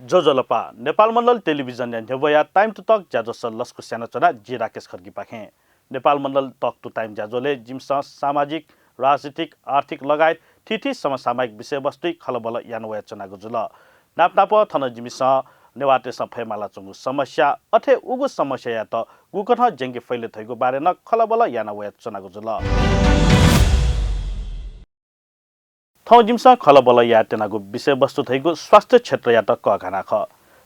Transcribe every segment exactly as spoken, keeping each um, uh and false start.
ज्वजलपा, नेपाल मण्डल टेलिभिजनया न्ह्यब्वया Time to Talk ज्याझ्वलय् लसकुस यानाच्वना जि राकेश खड्गीपाखें। नेपाल मण्डल Talk to Time ज्याझ्वलय् जिमिसं सामाजिक, राजनीतिक, आर्थिक लगायत थीथी समसामयिक विषयवस्तुइ खँल्हाबल्हा याना वयाच्वनागु जुल। नापनापं थन जिमिसं नेवाःतय्‌सं फयेमालाच्वंगु समस्या, अथे उगु समस्यायात गुकथं ज्यंके फइ ले धइगु बारे नं खँल्हाबल्हा याना वयाच्वनागु जुल। थौं जिमिसं खँल्हाबल्हा यायेत्यनागु विषयवस्तु धइगु स्वास्थ्य क्षेत्रयात कःघाना खः।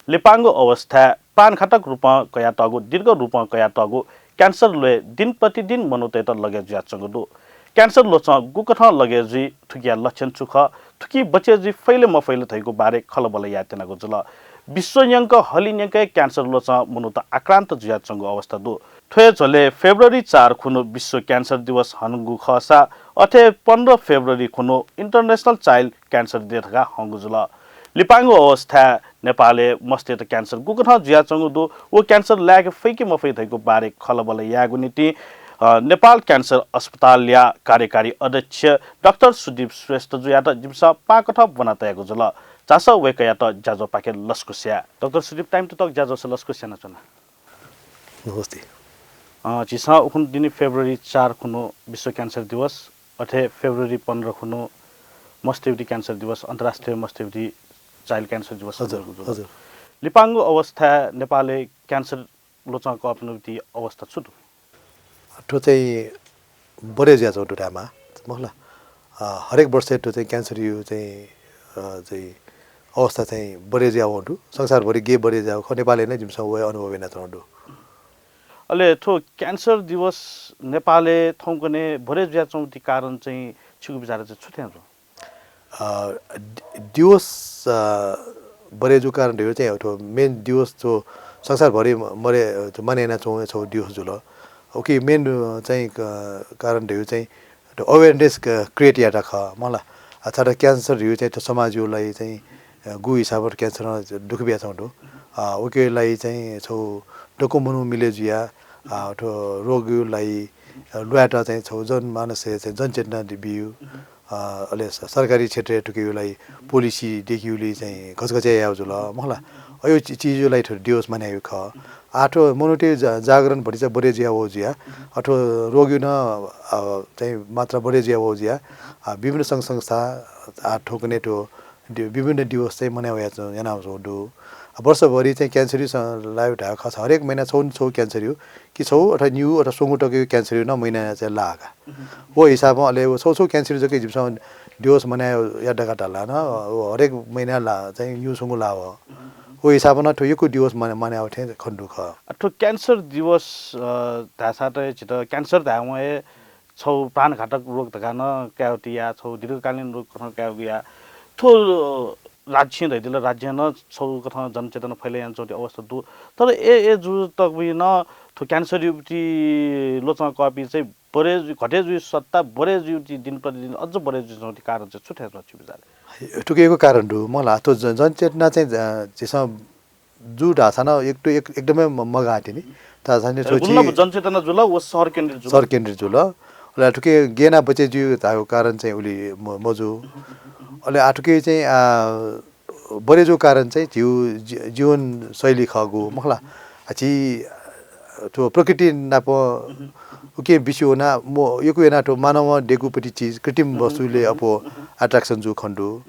लिपांगु अवस्थाय् प्राणघातक रूपं कयातःगु, दीर्घ रूपं कयातःगु क्यान्सर ल्वय् दिनप्रतिदिन मनूतय्‌त लगे जुयाच्वंगु दु। क्यान्सर ल्वचं गुकथं लगे जुइ, थुकिया लक्षण छु खः, थुकी बचे जुइ फइ ले मफइ ले धइगु बारे खँल्हाबल्हा यायेत्यनागु जुल। विश्व न्यंक हलिं न्यंक हे क्यान्सर ल्वचं मनूत आक्रान्त जुयाच्वंगु अवस्था दु। थ्व हे झ्वलय् February चार खुन्हु विश्व क्यान्सर दिवस हंगु खःसा अथे पन्ध्र February खुन्हु International Child Cancer Day धकाः हंगु जुल। लिपांगु अवस्थाय् नेपालय् मस्तय्‌त क्यान्सर गुकथं जुयाच्वंगु दु, व क्यान्सर लाय्‌के फइ कि मफइ धइगु बारे खँल्हाबल्हा यायेगु निंतिं, अ, नेपाल क्यान्सर अस्पतालया कार्यकारी अध्यक्ष डाक्टर सुदीप श्रेष्ठजुयात जिमिसं पाकथं ब्वना तयागु जुल। झासँ वय्‌कःयात ज्याझ्वःपाखे लसकुस याये। डाक्टर सुदीप, Time to Talk ज्याझ्वलय् लसकुस यानाच्वना। नमस्ते। अ, झीसं उखुन्हु दिने February चार खुन्हु विश्व क्यान्सर दिवस, अथे February पन्ध्र खुन्हु मस्तय्‌गु क्यान्सर दिवस, अन्तर्राष्ट्रिय मस्तय्‌गु child cancer दिवस हजुर, हंगु दु। हजुर। लिपांगु अवस्थाय् नेपालय् क्यान्सर ल्वचं कःपिनिगु अवस्था छु दु? थ्व चाहिँ बढे जुयाच्वंगु दु धायेमाः, मखु ला। अ, हरेक वर्ष थ्व चाहिँ क्यान्सरया चाहिँ, अ, चाहिँ अवस्था चाहिँ बढे जुयावंगु दु। संसारभरि गय् बढे जुयावंगु खः, नेपालय् नं जिमिसं व हे अनुभव यानाच्वनागु दु। अले थ्व क्यान्सर दिवस नेपालय् थौंकन्हय् बढे जुयाच्वंगु कारण चाहिँ छिगु विचारय् चाहिँ छु थें जुल? अ, दि-, दिवस, अ, बढे जूगु कारण धइगु चाहिँ थ्व main दिवस थ्व संसारभरि म-, मरे, अ, मानय् यानाच्वंगु छगू दिवस जुल। उकिया main, अ, चाहिँ क-, कारण धइगु चाहिँ थ्व awareness क-, create यायेत खः, मखु ला। अ, छाय्‌धाःसा क्यान्सर धइगु चाहिँ थ्व समाजया लागि चाहिँ, अ, गु हिसाबं क्यान्सरं दुःख बियाच्वंगु दु। अ, उकिया लागि चाहिँ छगू दक्व मनू मिले जुयाः, अ, थ्व रोगया लागि, अ, ल्वायेत चाहिँ छगू जनमानसय् चाहिँ जनचेतना दि-, बियु। अ, अले स-, सरकारी क्षेत्रय् थुकिया लागि policy दय्‌केगुली चाहिँ घचघच्याय् यायेगु जुल, मखु ला। अय् चि-, चिजया लागि थ्व दिवस मानय् याइगु खः। आः थ्व मनूतय् जा-, जागरण भतिचा बढे जुयावःगु जुयाः, अ, थ्व रोगया नं, अ, चाहिँ मात्रा बढे जुयावःगु जुयाः, अ, विभिन्न संघ संस्था, अ, थौंकन्हय् थ्व दि-, विभिन्न दिवस चाहिँ मानय् याना, यानाच्वंगु दु। अ, वर्षभरि चाहिँ क्यान्सरया स-, लागि धायेगु खःसा हरेक महिना छगू न छगू क्यान्सरया कि छगू अथवा निगू अथवा स्वंगू तकया क्यान्सरया नं महिना चाहिँ लाः का। व हिसाबं अले व छगू छगू क्यान्सरया जक जिमिसं दिवस मानय् याये धकाः धाल नं, व हरेक महिना ला चाहिँ निगू स्वंगू लाः वः। व हिसाबं नं थ्व यक्व दिवस मानय्, मानय् याःगु थें खने दु खः। अ, थ्व क्यान्सर दिवस, अ, धायेसां त झीत क्यान्सर धायेवं हे छगू प्राणघातक रोग धकाः नं कायेवःगु या, छगू दीर्घकालीन रोग कथं कायेवःगु या। थ्व, अ, राज्यं धयादिल, राज्यं नं छगू कथं जनचेतना फैले यानाच्वंगु अवस्था दु। तर अय्, अय् जूतकबी नं थ्व क्यान्सरया ल्वचं कःपिं चाहिँ बढे जु-, घटे जुइ सत्ता बढे जुइ, दिन प्रतिदिन अझ बढे जुइच्वंगु कारण चाहिँ छु थें जुल छिगु विचारय्? थुकिया यक्व कारण दु, मखु ला। थ्व जन-, जनचेतना चाहिँ, अ, झीसं जू धाःसां नं एक, एक, एकदमै म-, मगाः तिनि। धाःसां नि थ्व गुलि नं जनचेतना जुल, व शहर केन्द्रित जुल। शहर केन्द्रित जुल। अले थुकिया गय् यानाः बचे जुइ धाःगु कारण चाहिँ उलि म-, मजू। अले आः थुकिया चाहिँ, आ, बढे जूगु कारण चाहिँ झीगु जी-, जीवनशैली खःगु, मखु ला। आ, झी, आ, थ्व प्रकृति नाप उकिं बिस्युं वनाः म-, यक्व यानाः थ्व मानवं दय्‌कूपट्टि चिज, कृत्रिम वस्तुलय् अप्वः attraction जूगु खने दु।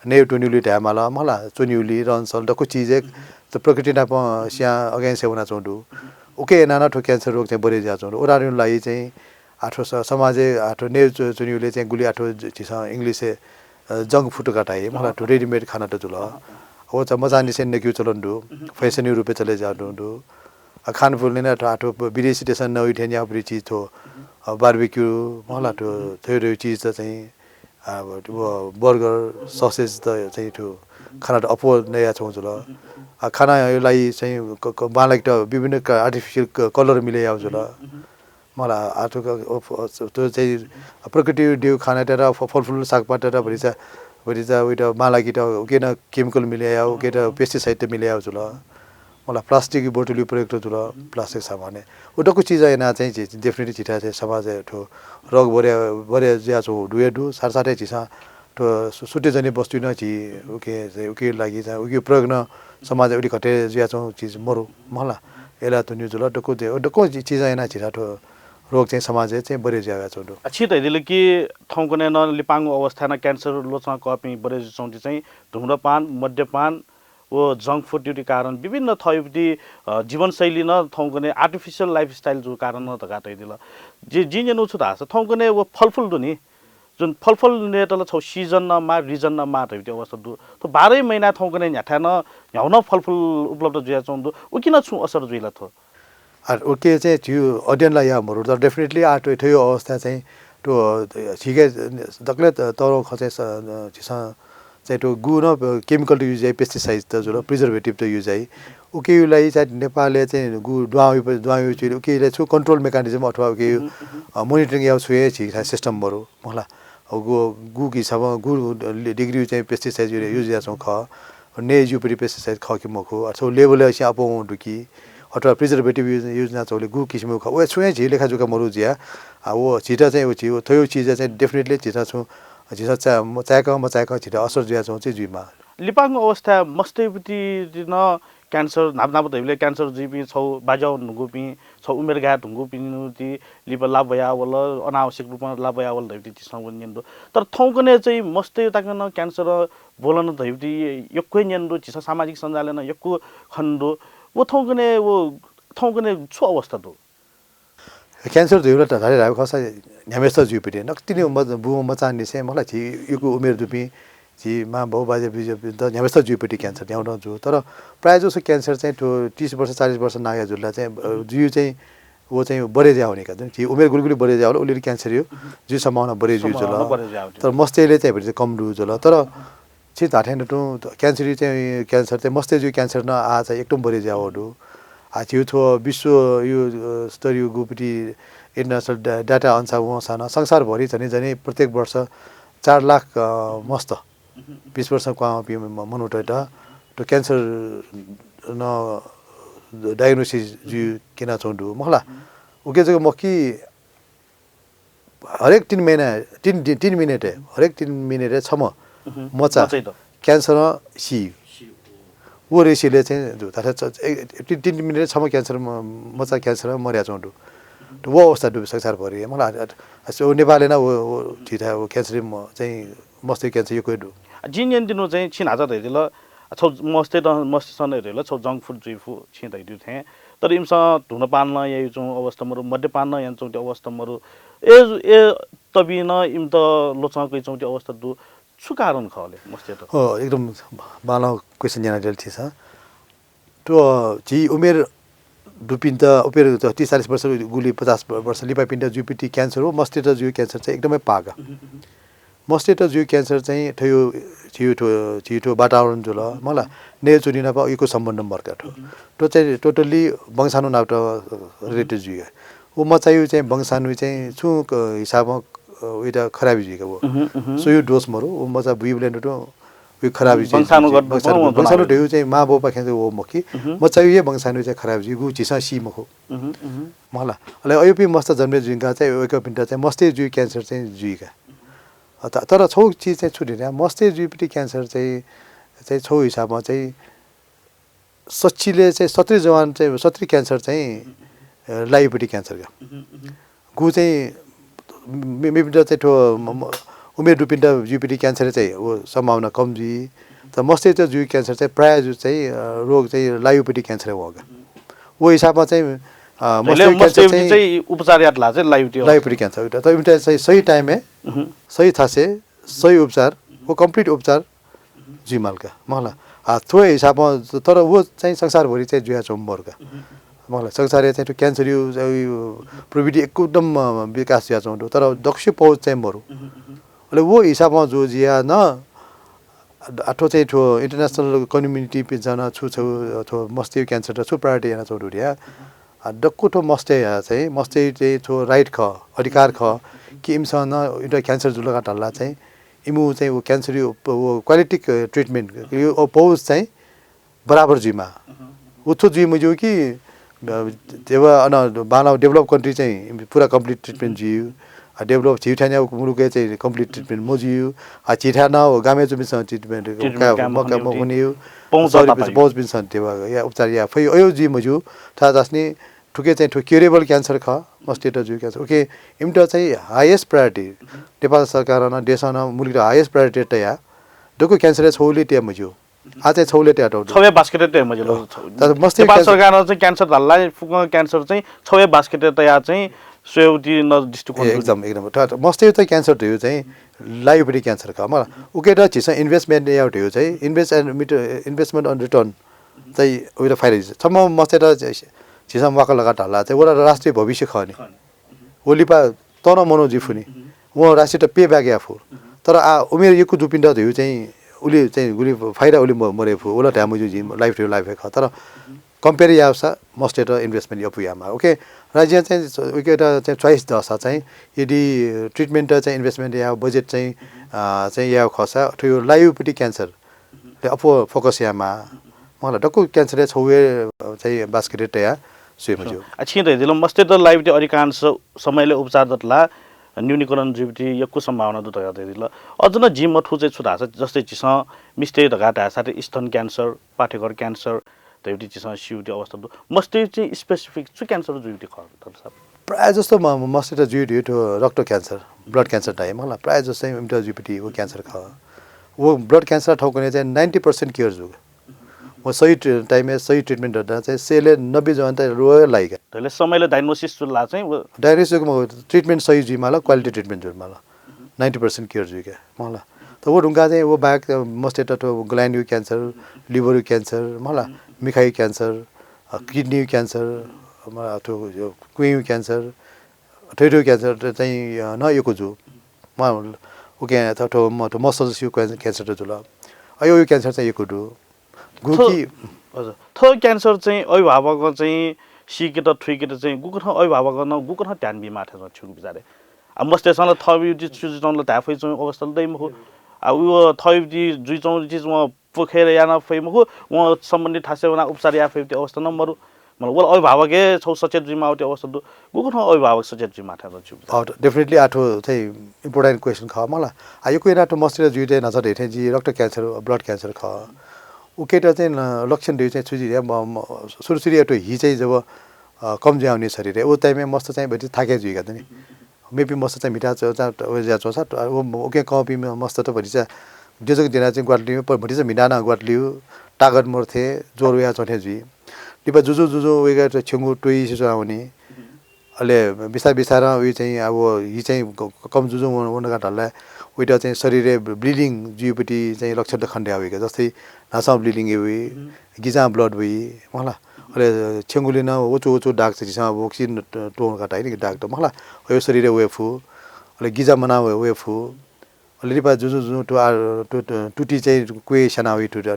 नयेगु त्वनेगुली धायेमाल, मखु ला, च्वनेगुली, रहनसहन दक्व चिज हे थ्व प्रकृति नाप स्यां against हे वनाच्वंगु दु। उकिं यानाः नं थ्व क्यान्सर रोग चाहिँ बढे जुयाच्वंगु दु। उदाहरणया लागि चाहिँ आः थ्व स-, समाजय् आः थ्व नयेगु च्व-, च्वनेगुली चाहिँ गुलि आः थ्व झीसं English-य्, अ, junk food धकाः धाइ, मखु ला, थ्व readymade खानात जुल। व चाहिँ मचांनिसें नकेगु चलन दु, fashion-या रूपय् चले जुयाच्वंगु दु। अ, खानपिनं नं आः थ्व, आः थ्व विदेशी देशं नवाइ थें न्याःपट्टि चिज थ्व, अ, barbecue, मखु ला, थ्व थ्व, थ्व चिज त चाहिँ आ, व burger, sausage त चाहिँ थ्व खानात अप्वः नयाच्वंगु जुल। आ, खानाया लागि चाहिँ क-, क-, बांलाकेत विभिन्न क-, artificial क-, colour मिले याःगु जुल। मखु ला, आ, थ्व क-, अ, फ-, अ, थ्व चाहिँ प्रकृतिं दयेगु खानात फ-, फलफुल, सागपातत भतिचा, भतिचा उइत बांलाकेत उकी नं chemical मिले याःगु, उकी नं pesticide त मिले याःगु जुल। मखु ला, plastic बोतलया प्रयोग त जुल, plastic सामान। व दक्व चिज यानाः चाहिँ झी definitely झीथाय् चाहिँ समाजय् थ्व रोग बढे, बढे जुयाच्वंगु दु हे दु। साथसाथै झीसं थ्व सु-, सुतेजन्य वस्तु नं झी उकी, उकिया लागि चाहिँ उकिया प्रयोग नं समाजय् उलि घटे जुयाच्वंगु चिज मरु, मखु ला। अय्‌लाः धुन्यु जुल, दक्व दे-, दक्व चि-, चिजं यानाः झीथाय् थ्व रोग चाहिँ समाजय् चाहिँ बढे जुयाच्वंगु दु। आ, छिं धयादिल कि थौंकन्हय् नं लिपांगु अवस्थाय् नं cancer ल्वचं कःपिं बढे जुयाच्वंगु चाहिँ धूम्रपान, मद्यपान व junk food युति कारण विभिन्न थःयुति, अ, जीवनशैली नं थौंकन्हय् artificial lifestyle जूगु कारण नं धकाः धयादिल। जि, जिं न्यनागु छु धाःसा थौंकन्हय् व फलफुल दु नि, जुन फलफुल नयेत ला छगू season नं माः, reason नं माः धयागु अवस्था दु। थ्व बाह्रै महिना थौंकन्हय् न्ह्याथाय् नं न्ह्यागु नं फलफुल उपलब्ध जुयाच्वंगु दु। उकी नं छुं असर जुइ ला थ्व? आ, उकी चाहिँ झीगु अध्ययन ला याः मरु, तर definitely आ थ्व, थ्व अवस्था चाहिँ थ्व झीके दकलय् त-, तःधंगु खँ चाहिँ स-, अ, झीसं चाहिँ थ्व गु नं chemical त use याइ, pesticide त जुल, preservative त use याइ। उकिया लागि चाहिँ नेपालय् चाहिँ गु दुहां वइ, दुहां वइ चाहिँ उकिया छुं control mechanism अथवा उकिया, अ, monitoring याउ छुं हे झीथाय् system मरु, मखु ला। अब गु, गुगु हिसाबं गु degree चाहिँ pesticide use याःगु खः, नये ज्यूपिं pesticide खः कि मखु, अथवा level असिं अप्वः वंगु दु कि, अथवा preservative use, use यानाच्वंगुलिं गु किसिमं खः, व छुं हे झी लेखा जुका मरु जुया। आ, व झीत चाहिँ व झी, व थ्व चिज चाहिँ definitely झीत छुं, झीत चा-, म-, चाय्‌कं मचाय्‌कं झीत असर जुयाच्वंगु चाहिँ जुइमाः। लिपांगु अवस्थाय् मस्तय्‌पिन्त नं cancer, न्हापा न्हापा धइबलय् cancer जुइपिं छगू बाज्याः वने धुंकूपिं, छगू उमेर गाये धुंकूपिन्त लिपा लाभ वयावल, अनावश्यक रूपं लाभ वयावल धइपिं झीसं व न्यने दु। तर थौंकन्हय् चाहिँ मस्तय् तक नं cancer ब्वलन धइपिं यक्व हे न्यने दु। झीसं सामाजिक सञ्जालय् नं यक्व खने दु। व थौंकन्हय्, व थौंकन्हय् छु अवस्था दु? Cancer जुइबलय् धात्थें धायेगु खःसा न्ह्याम्हेसित जुइपिं, नकतिनि मज-, बुँ मचांनिसें, मखु ला, झी यक्व उमेर दुपिं, झी मां बौ बाज्या बिज्यापिन्त न्ह्याम्हेसित जुइपिं cancer, न्ह्यागु नं जू। तर प्रायः जसो cancer चाहिँ थ्व तीस वर्ष, चालीस वर्ष नाःया जुल ला चाहिँ, अ, जुइ चाहिँ, व चाहिँ बढे जुया वनी का। जुन झी उमेर गुलि गुलि बढे जुया वल, उलि उलि cancer या जुइ सम्भावना बढे जुइ जुल। तर मस्तय्‌ले चाहिँ भति चाहिँ कम दु जुल। तर छिं धात्थें तुं cancer या चाहिँ, cancer चाहिँ मस्तय् जुइ cancer नं आः चाहिँ एकदम बढे जुया वःगु दु। आ, झीगु थ्व विश्वया, अ, स्तरया गुपिं international डा-, data अनुसार वंसां नं संसारभरि झन्डै झन्डै प्रत्येक वर्ष चार लाख, अ, मस्त, बीस वर्ष क्वहां वःपिं म-, मनूतय्‌त थ्व cancer नं diagnosis जुइ क्यनाच्वंगु दु, मखु ला। उकी जक मखु कि हरेक तीन महिना, तीन दि-, तीन मिनेटय्, हरेक तीन मिनेटय् छम्ह मचा मचाइत। Cancer नं सी। व ratio ले चाहिँ दु। धात्थें च-, ए, तीन, तीन मिनेटय् छम्ह cancer म-, मचा cancer मर्याच्वंगु दु। त व अवस्था दु संसारभरि, मखु ला। आ, आ, आ, नेपालय् नं व, व झीथाय् व cancer म-, चाहिँ मस्तय् cancer यक्व हे दु। जिं न्यनादिनु चाहिँ छिं न्हाचा धयादिल, छगू मस्तय्‌त, मस्तय्‌सं धयादिल, छगू junk food जुइफु, छिं धयादिउ थें। तर इमिसं धूम्रपान नं याइच्वंगु अवस्था मरु, मद्यपान नं यानाच्वंगु अवस्था मरु। ए, ए तबिं नं इमित ल्वचं कयाच्वंगु अवस्था दु। छु कारण खः ले मस्तय्‌त? हो, एकदम बांलाःगु question यानादिल छिसं। थ्व झी उमेर दुपिन्त, उमेर तीस चालीस वर्ष गुलि पचास वर्ष लिपापिन्त जुइपिं cancer व मस्तय्‌त जुइ cancer चाहिँ एकदमै पाः का। मस्तय्‌त जुइ cancer चाहिँ थ्व झी थ्व, झी थ्व वातावरण जुल, मखु ला, नयेच्वनी नाप यक्व सम्बन्ध मरु का थ्व। थ्व चाहिँ totally वंशाणु नाप related जुइ का। व मचाया चाहिँ वंशाणु चाहिँ छुं क-, हिसाबं, अ, उइत खराबी जुइ का व। स्वया दोष मरु, व मचा बुइबलय् नं तुं व खराबी जुइ, वंशाणुगत वंशाणु, वंशाणु धयागु चाहिँ मां बौपाखें चाहिँ व मखु कि, मचाया हे वंशाणु चाहिँ खराबी जुइ, गु झीसं सी मखु। मखु ला। अले अज्याःपिं मस्त जन्मे जुइका चाहिँ वय्‌कःपिन्त चाहिँ मस्तय् जुइ cancer चाहिँ जुइ का। अ, त-, तर छगू चिज चाहिँ छु धया, मस्तय् जुइपिं cancer चाहिँ, चाहिँ छगू हिसाबं चाहिँ सच्चिले चाहिँ सत्तरी जवान चाहिँ सत्तरी cancer चाहिँ, अ, लायुपट्टि cancer का। गु चाहिँ मे-, मेपिन्त चाहिँ थ्व म-, म-, उमेर दुपिन्त जुइपिं cancer चाहिँ व सम्भावना कम जुइ। तर मस्तय्‌त जुइ cancer चाहिँ प्रायः जु चाहिँ, अ, रोग चाहिँ लायुपट्टि cancer वं का। व हिसाबं चाहिँ, अ, मस्तय् cancer चाहिँ उपचार यात ला चाहिँ लायुपट्टि, लायुपट्टि cancer। तर इमित चाहिँ सही time-य्, सही थासय्, सही उपचार, व complete उपचार जुइमाल का, मखु ला। आ, थ्व हिसाबं, तर व चाहिँ संसारभरि चाहिँ जुयाच्वंगु मरु का, मखु ला। संसारय् चाहिँ थ्व cancer-या, अ, प्रविधि एकदम, अ, विकास जुयाच्वंगु दु, तर दक्वसिया पहुँच चाहिँ मरु। अले व हिसाबं जु जुया नं, आ, थ्व चाहिँ थ्व international community-पिन्सं नं छु, छु, थ्व मस्तय् cancer-त छु priority यानाच्वंगु दु धया। आ, दक्व थ्व मस्तय् चाहिँ, मस्तय् चाहिँ थ्व right खः, अधिकार खः कि इमिसं नं इमित cancer जुल धकाः धाल ला चाहिँ इमिगु चाहिँ व cancer-या व quality treatment-या पहुँच चाहिँ बराबर जुइमाः। उथ्व जुइ मज्यू कि, अ, देव-, अन बांलाः develop country चाहिँ पूरा complete treatment जुइ। डेभलप झीथाय् न्याउ मुलुकय् चाहिँ कम्प्लिट ट्रिटमेन्ट मजुइयु। आ झीथाय् नं गामय् जुपिन्सं ट्रिटमेन्ट मका मका मखुनियु। पहुँच पहुँचपिन्सं देवा या उपचार या फै अयो जुइ मजु। था दासनी थुके चाहिँ थु क्युरेबल क्यान्सर खः, मस्तेत जुइ क्यान्सर। ओके, इमित चाहिँ हाइएस्ट प्रायोरिटी नेपाल सरकारं देशं मुलुक हाइएस्ट प्रायोरिटी तया दक्व क्यान्सर छौले तया मजु। आ चाहिँ छौले तया तौ छौया बास्केट तया मजु। तर मस्ते नेपाल सरकारं चाहिँ क्यान्सर धाल्ला फुक क्यान्सर चाहिँ छौया बास्केट तया चाहिँ स्वयौती न दृष्टिकोण एकदम एकदम। मस्ते चाहिँ क्यान्सर धयो चाहिँ लाइफरी क्यान्सर खः। मला उके त झीसं इन्भेस्टमेन्ट या धयो चाहिँ इन्भेस्ट एन्ड इन्भेस्टमेन्ट अन रिटर्न चाहिँ उयो फाइदा छ। म मस्ते त झीसं वाक लगा धाल्ला चाहिँ वला राष्ट्रिय भविष्य खः नि। व लिपा तं मनो जुइ फुनि। व राष्ट्रिय त पे ब्याक या फु। तर आ उमेर यक्व जुपिन्त धयो चाहिँ उलि चाहिँ गुलि फाइदा उलि मरे फु। उला ध्यान मजु जिम लाइफ धयो लाइफ खः। तर कम्पेयर यासा मस्ते त इन्भेस्टमेन्ट यपु यामा। ओके, राज्य चाहिँ उके त चाहिँ च्वाइस दसा चाहिँ यदि ट्रिटमेन्ट चाहिँ इन्भेस्टमेन्ट या बजेट चाहिँ चाहिँ या खसा थ्व लाइफपट्टि क्यान्सर अप्व फोकस यामा। मला दक्व क्यान्सर छौवे चाहिँ बास्केट तया सुय मजु। आ छिं धैदिल मस्ते त लाइफपट्टि अधिकांश समयले उपचार दतला न्यूनीकरण जुइपट्टि यक्व सम्भावना दु धया धैदिल। अझ न जि मथु चाहिँ छु धासा जस्तै झीसं मिस्ते धगा धायसा स्तन क्यान्सर, पाठेघर क्यान्सर धैपट्टि झीसं सिउटी अवस्था दु। मस्ते चाहिँ स्पेसिफिक छु क्यान्सर जुइपट्टि खः डाक्टर साहब? प्रायः जस्तो मस्ते त जुइ धयो रक्त क्यान्सर, ब्लड क्यान्सर धाइ मला प्रायः जस्तो इमित जुइपट्टि वो क्यान्सर खः। वो ब्लड क्यान्सर ठौकने चाहिँ नाइन्टी पर्सेन्ट केयर जुग। वो सही टाइमय् सही ट्रिटमेन्ट ददा चाहिँ सेले नब्बे जवान त रोय लाइका। धैले समयले डायग्नोसिस जुल ला चाहिँ वो डायग्नोसिस जुग ट्रिटमेन्ट सही जुइ माला, क्वालिटी ट्रिटमेन्ट जुइ माला। नाइन्टी पर्सेन्ट केयर जुइका मला। त वो ढुङ्गा चाहिँ वो बाहेक मस्ते त ग्ल्यान्डयु क्यान्सर, लिभरयु क्यान्सर मला, मिखायु क्यान्सर, किडनीयु क्यान्सर, कुयु क्यान्सर, थ्वय् थ्वय् क्यान्सर चाहिँ न यक्व जु। उके थ्व मसल्सयु क्यान्सर त जुल। अयो क्यान्सर चाहिँ यक्व दु। गुकी हजुर थ्व क्यान्सर चाहिँ अभिभावक चाहिँ सीकेत थुइकेत चाहिँ गुकथं अभिभावक न गुकथं ध्यान बीमा थाय् छुगु बिचारे। आ मस्तेसं ल थविउति सुजिचौं ल धाय् फैचौं अवस्था ल दइ मखु। आ उ थविउति जुइचौं चिज पोखेर याना फै मखु। वं सम्बन्धित थासे वना उपचार या फैउति अवस्था न मरु। मतलब वल अभिभावक हे छौ सचेत जुइमा उति अवस्था दु। गुकथं अभिभावक सचेत जुइमा थाय् छुगु। डेफिनेटली आठो चाहिँ इम्पोर्टेन्ट क्वेसन खः मला। आ यक्व याना त मस्तेत जुइ त नजर धैथें जि रक्त क्यान्सर, ब्लड क्यान्सर खः। उकेत चाहिँ लक्षण धैउ चाहिँ छुजि सुरु सुरु यात हि चाहिँ जब कम जुयाउने शरीर उ टाइमय् मस्त चाहिँ भति थाके जुइका त नि। मेपि मस्त चाहिँ मिठा ज्या च्वंसा उके कपिं मस्त त भति चाहिँ देजक देना चाहिँ ग्वात लिउ भति चाहिँ मिठा न ग्वात लिउ। तागत मर्थे, जोर वया च्वंथे जुइ। लिपा जुजु जुजु उके छेंगु टुइ से च्वनावनी। अले बिस्तार बिस्तार उइ चाहिँ अब हि चाहिँ कम जुजु वनका ढल्ला। उइत चाहिँ शरीर ब्लिडिङ जुइपट्टि चाहिँ लक्षण त खण्डे आवेका जस्तै नासं ब्लिडिङ वइ, गिजां ब्लड वइ मला। अले छेंगुलिन ओचु ओचु डाक चाहिँ झिसं अब ओक्सी टोंका टाइ डाक त मला। अयो शरीर वये फु। अले गिजा मना वये फु। अले लिपा जुजु जुजु टु आ टुटी चाहिँ क्वे स्याना वइ टुटी।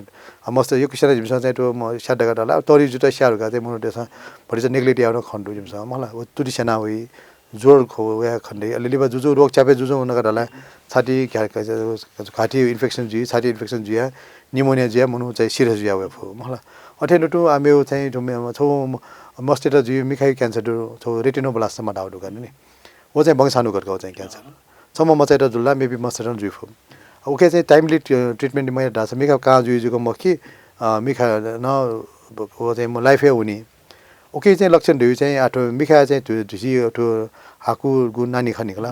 मस्त यक्व स्याना जिमिसं चाहिँ टु स्याट दगा डाला तरि जुत स्यारुका चाहिँ मनु देसं भरि चाहिँ नेग्लेक्ट यावना खण्डु जिमिसं मला। व टुटी स्याना वइ। जोर खो वया खण्डे अले लिपा जुजु रोग च्यापे जुजु उनका डाला छाती घाटी इन्फेक्सन जुइ, छाती इन्फेक्सन जुया, निमोनिया जुया, मनु चाहिँ सिरियस जुया वये फु मला। अथे नुतु आमेउ चाहिँ छौ मस्तेत जुइ मिखाइ क्यान्सर दु, छौ रेटिनोब्लास्टोमा धाउ दुका नि। व चाहिँ वंशानुगत गौ चाहिँ क्यान्सर। छम्ह मचाइत जुल्ला मेबी मस्तेत जुइ फु। उके चाहिँ टाइमली ट्रिटमेन्ट मया धासा मिखा कहाँ जुइ जुक मखि मिखा न व चाहिँ म लाइफे हुनि। उके चाहिँ लक्षण धुइ चाहिँ आठो मिखा चाहिँ धुसी अथो हाकु गु नानी खा निकला।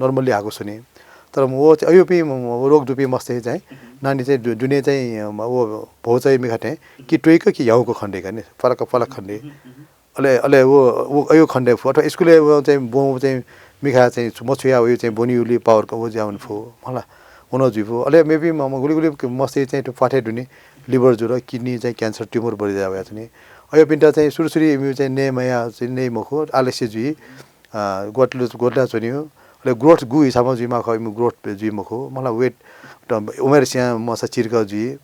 नर्मल्ली हाकु सुने। तर म वो अयोपि रोग दुपि मस्ते चाहिँ नानी चाहिँ दुने चाहिँ वो भौ चाहिँ मिखा थें कि टुइक कि ह्याउको खण्डे का नि। फरक फरक खण्डे। अले अले वो अयो खण्डे फु अथवा स्कुले वो चाहिँ बो चाहिँ मिखा चाहिँ मछुया उयो चाहिँ बोनी उली पावर वो ज्याउन फु। मला उन जुइ फु अले मेबी गुली गुली मस्ते चाहिँ पाठे दुने लिभर जुर किडनी चाहिँ क्यान्सर ट्युमर बढी जावया छुनि। अयोपिन्त चाहिँ सुरु सुरु इमि चाहिँ ने मया चाहिँ ने मखु आलस्य जुइ। गोतलु गोतला च्वनियो। अले ग्रोथ गु हिसाबमा जुइमा खौ इमि ग्रोथ जुइ मखु। मला वेट उमेर स्या मसा चिर्क जुइ।